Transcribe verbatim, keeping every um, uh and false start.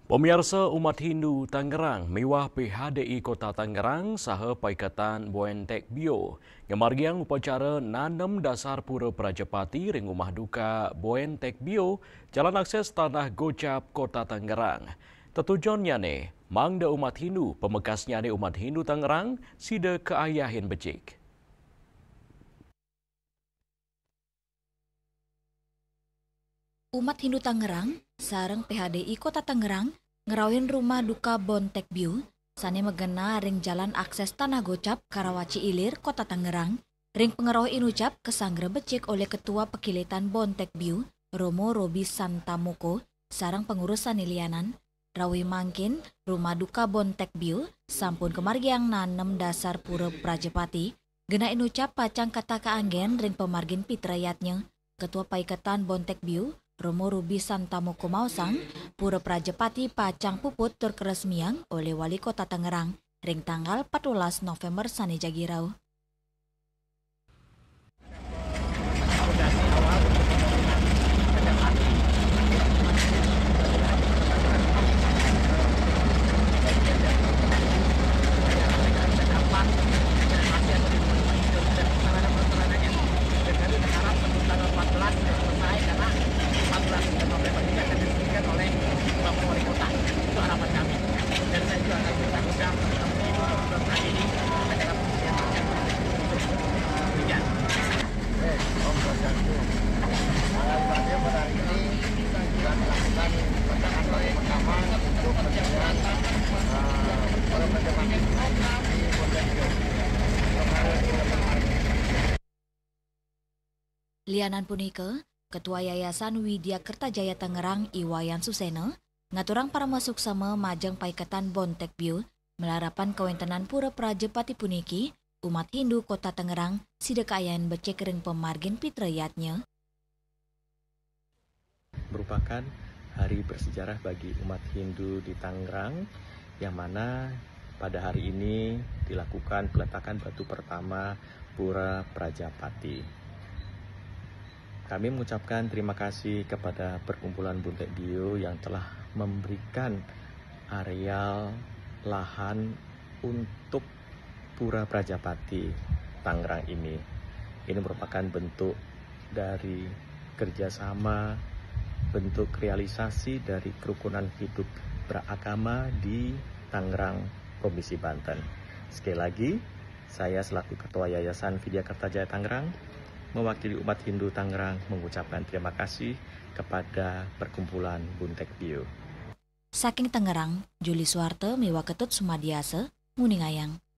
Pamiarsa, umat Hindu Tangerang miwah P H D I Kota Tangerang saha Paiketan Boen Tekbio ngamargiang upacara nanem dasar Pura Prajapati ring Umah Duka Boen Tekbio, Jalan Akses Tanah Gocap, Kota Tangerang. Tetujonnyane mangda umat Hindu, pamekasnyane umat Hindu Tangerang, sida kaayahin becik. Umat Hindu Tangerang sareng P H D I Kota Tangerang ngrauhin Rumah Duka Boen Tekbio sane magenah ring Jalan Akses Tanah Gocap, Karawaci Ilir, Kota Tangerang, ring pangrauh inucap kasanggra becik olih Ketua Pakilitan Boen Tekbio, Romo Robi Santamoko, sareng pangurus sane lianan. Rauh mangkin, Rumah Duka Boen Tekbio sampun kamargiang nanem dasar Pura Prajapati, genah inucap pacang kaatah kaanggen ring pamargin pitra yadnya. Ketua Paiketan Boen Tekbio, Romo Robi Santamoko maosang, Pura Prajapati pacang puput tur karesmiang olih Wali Kota Tangerang ring tanggal patbelas November sane jagi rauh. Lianan punika, Ketua Yayasan Widya Kertajaya Tangerang, I Wayan Susena, ngaturang paramasuksma majeng Paiketan Boen Tekbio, malarapan kawentenan Pura Prajapati puniki, umat Hindu Kota Tangerang sida kaayahin becik ring pamargin pitra yadnya. Merupakan hari bersejarah bagi umat Hindu di Tangerang, yang mana pada hari ini dilakukan peletakan batu pertama Pura Prajapati. Kami mengucapkan terima kasih kepada Perkumpulan Boen Tekbio yang telah memberikan areal lahan untuk Pura Prajapati Tangerang ini. Ini merupakan bentuk dari kerjasama, bentuk realisasi dari kerukunan hidup beragama di Tangerang, Provinsi Banten. Sekali lagi, saya selaku Ketua Yayasan Widya Kertajaya Tangerang, mewakili umat Hindu Tangerang mengucapkan terima kasih kepada Perkumpulan Boen Tekbio. Saking Tangerang, Juli Suwarta miwah Ketut Sumadiasa, nguningayang.